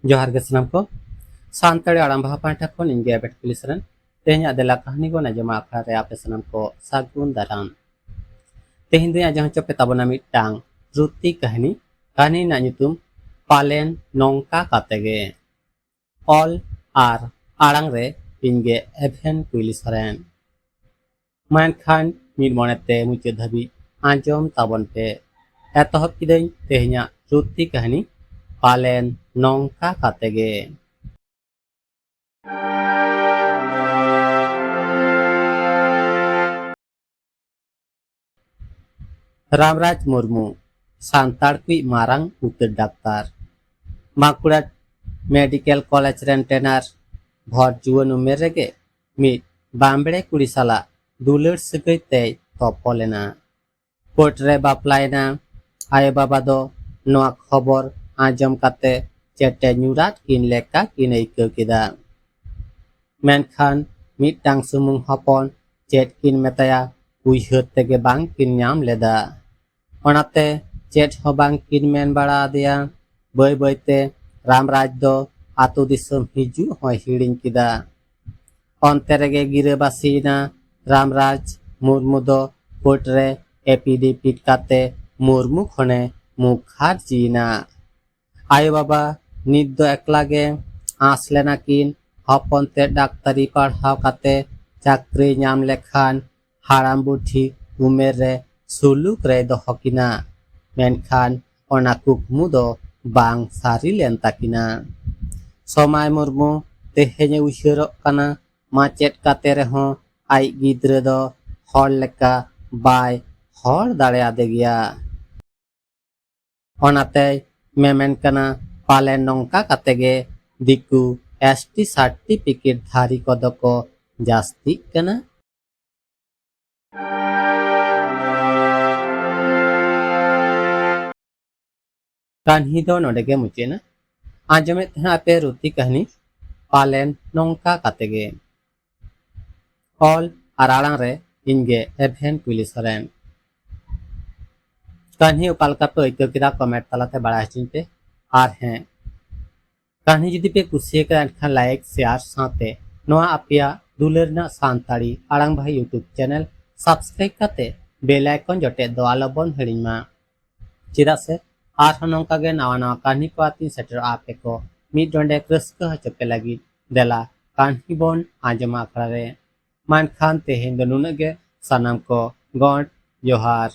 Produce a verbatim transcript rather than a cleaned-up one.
ᱡᱚᱦᱟᱨ ᱜᱮ ᱥᱟᱱᱟᱢ ᱠᱚ᱾ ᱥᱟᱱᱛᱟᱲᱤ ᱟᱲᱟᱝ ᱵᱟᱦᱟ ᱯᱟᱦᱴᱟ ᱠᱷᱚᱱ ᱤᱧ ᱜᱮ ᱟᱵᱮᱴ ᱠᱩᱞᱤ ᱥᱚᱨᱮᱱ᱾ ᱛᱮᱦᱮᱧᱟᱜ ᱫᱮᱞᱟ ᱠᱟᱹᱦᱱᱤ ᱵᱚᱱ ᱟᱸᱡᱚᱢᱟ ᱟᱠᱷᱲᱟ ᱨᱮ ᱟᱯᱮ ᱥᱟᱱᱟᱢ ᱠᱚ ᱥᱟᱹᱜᱩᱱ ᱫᱟᱨᱟᱢ᱾ ᱛᱮᱦᱮᱧ ᱫᱚᱧ ᱟᱸᱡᱚᱢ ᱦᱚᱪᱚ ᱯᱮ ᱛᱟᱵᱚᱱᱟ ᱢᱤᱫᱴᱟᱝ ᱨᱩᱛᱤ ᱠᱟᱹᱦᱱᱤ᱾ ᱠᱟᱹᱦᱱᱤ ᱨᱮᱱᱟᱜ ᱧᱩᱛᱩᱢ ᱯᱟᱞᱮᱱ ᱱᱚᱝᱠᱟ ᱠᱟᱛᱮ ᱜᱮ᱾ ᱚᱞ ᱟᱨ ᱟᱲᱟᱝ ᱨᱮ ᱤᱧ ᱜᱮ ᱮᱵᱷᱮᱱ ᱠᱩᱭᱞᱤ ᱥᱚᱨᱮᱱ᱾ ᱢᱮᱱᱠᱷᱟᱱ ᱢᱤᱫ ᱢᱚᱱᱮᱛᱮ ᱢᱩᱪᱟᱹᱫ ᱫᱷᱟᱹᱵᱤᱡ ᱟᱸᱡᱚᱢ ᱛᱟᱵᱚᱱ ᱯᱮ᱾ ᱮᱛᱚᱦᱚᱵ ᱠᱤᱫᱟᱹᱧ ᱛᱮᱦᱮᱧᱟᱜ ᱨᱩᱛᱤ ᱠᱟᱹᱦᱱᱤ ᱯᱟᱞᱮᱱ ᱱᱚᱝᱠᱟ ᱠᱟᱛᱮ ᱜᱮ᱾ ᱨᱟᱢᱨᱟᱡᱽ ᱢᱩᱨᱢᱩ, ᱥᱟᱱᱛᱟᱲ ᱠᱚᱭᱤᱡ ᱢᱟᱨᱟᱝ ᱩᱛᱟᱹᱨ ᱰᱟᱠᱛᱟᱨ, ᱵᱟᱸᱠᱩᱲᱟ ᱢᱮᱰᱤᱠᱮᱞ ᱠᱚᱞᱮᱡᱽ ᱨᱮᱱ ᱴᱨᱮᱱᱟᱨ, ᱵᱷᱚᱨ ᱡᱩᱣᱟᱹᱱ ᱩᱢᱮᱨ ᱨᱮᱜᱮ ᱢᱤᱫ ᱵᱟᱢᱵᱲᱮ ᱠᱩᱲᱤ ᱥᱟᱞᱟᱜ ᱫᱩᱞᱟᱹᱲ ᱥᱟᱹᱜᱟᱹᱭ ᱛᱮᱭ ᱛᱚᱯᱚᱞ ᱮᱱᱟ᱾ ᱠᱳᱨᱴ ᱨᱮ ᱵᱟᱯᱞᱟᱭᱮᱱᱟ᱾ ᱟᱭᱳ ᱵᱟᱵᱟ ᱫᱚ ᱱᱚᱣᱟ ᱠᱷᱚᱵᱚᱨ ᱟᱸᱡᱚᱢ ᱠᱟᱛᱮ ᱪᱮᱴᱮ ᱧᱩᱨᱟᱫ ᱠᱤᱱ ᱞᱮᱠᱟ ᱠᱤᱱ ᱟᱹᱭᱠᱟᱹᱣ ᱠᱮᱫᱟ᱾ ᱢᱮᱱᱠᱷᱟᱱ ᱢᱤᱫᱴᱟᱝ ᱥᱩᱢᱩᱝ ᱦᱚᱯᱚᱱ ᱪᱮᱫ ᱠᱤᱱ ᱢᱮᱛᱟᱭᱟ, ᱩᱭᱦᱟᱹᱨ ᱛᱮᱜᱮ ᱵᱟᱝ ᱠᱤᱱ ᱧᱟᱢ ᱞᱮᱫᱟ᱾ ᱚᱱᱟᱛᱮ ᱪᱮᱫ ᱦᱚᱸ ᱵᱟᱝ ᱠᱤᱱ ᱢᱮᱱ ᱵᱟᱲᱟ ᱟᱫᱮᱭᱟ᱾ ᱵᱟᱹᱭ ᱵᱟᱹᱭᱛᱮ ᱨᱟᱢᱨᱟᱡᱽ ᱫᱚ ᱟᱛᱳ ᱫᱤᱥᱚᱢ ᱦᱤᱡᱩᱜ ᱦᱚᱸᱭ ᱦᱤᱲᱤᱧ ᱠᱮᱫᱟ᱾ ᱚᱱᱛᱮ ᱨᱮᱜᱮ ᱜᱤᱨᱟᱹᱵᱟᱹᱥᱤᱭᱮᱱᱟ᱾ ᱨᱟᱢᱨᱟᱡᱽ ᱢᱩᱨᱢᱩ ᱫᱚ ᱠᱳᱨᱴ ᱨᱮ ᱮᱯᱤᱰᱮᱯᱤᱴ ᱠᱟᱛᱮ ᱢᱩᱨᱢᱩ ᱠᱷᱚᱱᱮ ᱢᱩᱠᱷᱟᱨᱡᱤᱭᱮᱱᱟ᱾ ᱟᱭᱳ ᱵᱟᱵᱟ ᱱᱤᱛ ᱫᱚ ᱮᱠᱞᱟ ᱜᱮ᱾ ᱟᱸᱥ ᱞᱮᱱᱟ ᱠᱤᱱ ᱦᱚᱯᱚᱱ ᱛᱮ ᱰᱟᱠᱛᱟᱨᱤ ᱯᱟᱲᱦᱟᱣ ᱠᱟᱛᱮ ᱪᱟᱹᱠᱨᱤ ᱧᱟᱢ ᱞᱮᱠᱷᱟᱱ ᱦᱟᱲᱟᱢ ᱵᱩᱰᱷᱤ ᱩᱢᱮᱨ ᱨᱮ ᱥᱩᱞᱩᱠ ᱨᱮᱭ ᱫᱚᱦᱚ ᱠᱤᱱᱟ᱾ ᱢᱮᱱᱠᱷᱟᱱ ᱚᱱᱟ ᱠᱩᱠᱢᱩ ᱫᱚ ᱵᱟᱝ ᱥᱟᱹᱨᱤ ᱞᱮᱱ ᱛᱟᱹᱠᱤᱱᱟ᱾ ᱥᱚᱢᱟᱭ ᱢᱩᱨᱢᱩ ᱛᱮᱦᱮᱧ ᱮ ᱩᱭᱦᱟᱹᱨᱚᱜ ᱠᱟᱱᱟ, ᱢᱟᱪᱮᱫ ᱠᱟᱛᱮ ᱨᱮᱦᱚᱸ ᱟᱡ ᱜᱤᱫᱽᱨᱟᱹ ᱫᱚ ᱦᱚᱲ ᱞᱮᱠᱟ ᱵᱟᱭ ᱦᱚᱲ ᱫᱟᱲᱮᱭᱟᱫᱮ ᱜᱮᱭᱟ᱾ ᱚᱱᱟᱛᱮᱭ ᱢᱮᱢᱮᱱ ᱠᱟᱱᱟ, ᱯᱟᱞᱮ ᱱᱚᱝᱠᱟ ᱠᱟᱛᱮ ᱜᱮ ᱫᱤᱠᱩ ᱮᱥ ᱴᱤ ᱥᱟᱨᱴᱤᱯᱷᱤᱠᱮᱴ ᱫᱷᱟᱨᱤ ᱠᱚᱫᱚ ᱠᱚ ᱡᱟᱹᱥᱛᱤᱜ ᱠᱟᱱᱟ᱾ ᱠᱟᱹᱦᱱᱤ ᱫᱚ ᱱᱚᱰᱮ ᱜᱮ ᱢᱩᱪᱟᱹᱫ ᱮᱱᱟ᱾ ᱟᱸᱡᱚᱢᱮᱫ ᱛᱟᱦᱮᱱᱟ ᱟᱯᱮ ᱨᱩᱛᱤ ᱠᱟᱹᱦᱱᱤ ᱯᱟᱞᱮᱱ ᱱᱚᱝᱠᱟ ᱠᱟᱛᱮ ᱜᱮ᱾ ᱚᱞ ᱟᱨ ᱟᱲᱟᱝ ᱨᱮ ᱤᱧ ᱜᱮ ᱮᱵᱷᱮᱱ ᱠᱩᱭᱞᱤ ᱥᱚᱨᱮᱱ᱾ ᱠᱟᱹᱦᱱᱤ ᱚᱠᱟ ᱞᱮᱠᱟ ᱯᱮ ᱟᱹᱭᱠᱟᱹᱣ ᱠᱮᱫᱟ ᱠᱚᱢᱮᱱᱴ ᱛᱟᱞᱟᱛᱮ ᱵᱟᱲᱟᱭ ᱦᱚᱪᱚᱧ ᱯᱮ᱾ ᱟᱨ ᱦᱮᱸ, ᱠᱟᱹᱦᱱᱤ ᱡᱩᱫᱤ ᱯᱮ ᱠᱩᱥᱤᱭᱟᱠᱟᱫᱟ, ᱮᱱᱠᱷᱟᱱ like, share ᱥᱟᱶᱛᱮ ᱱᱚᱣᱟ ᱟᱯᱮᱭᱟᱜ ᱫᱩᱞᱟᱹᱲ ᱨᱮᱱᱟᱜ ᱥᱟᱱᱛᱟᱲᱤ ᱟᱲᱟᱝ ᱵᱷᱟᱭ YouTube channel subscribe ᱠᱟᱛᱮ bell icon ᱡᱚᱴᱮᱫ ᱫᱚ ᱟᱞᱚᱵᱚᱱ ᱦᱤᱲᱤᱧ ᱢᱟ᱾ ᱪᱮᱫᱟᱜ ᱥᱮ ᱟᱨᱦᱚᱸ ᱱᱚᱝᱠᱟ ᱜᱮ ᱱᱟᱣᱟ ᱱᱟᱣᱟ ᱠᱟᱹᱦᱱᱤ ᱠᱚ ᱟᱛᱮᱧ ᱥᱮᱴᱮᱨᱚᱜᱼᱟ ᱟᱯᱮ ᱠᱚ ᱢᱤᱫ ᱰᱚᱸᱰᱮᱠ ᱨᱟᱹᱥᱠᱟᱹ ᱦᱚᱪᱚ ᱯᱮ ᱞᱟᱹᱜᱤᱫ᱾ ᱫᱮᱞᱟ ᱠᱟᱹᱦᱱᱤ ᱵᱚᱱ ᱟᱸᱡᱚᱢᱟ ᱟᱠᱷᱲᱟ ᱨᱮ᱾ ᱢᱟ ᱮᱱᱠᱷᱟᱱ ᱛᱮᱦᱮᱧ ᱫᱚ ᱱᱩᱱᱟᱹᱜ ᱜᱮ, ᱥᱟᱱᱟᱢ ᱠᱚ ᱜᱚᱰ ᱡᱚᱦᱟᱨ᱾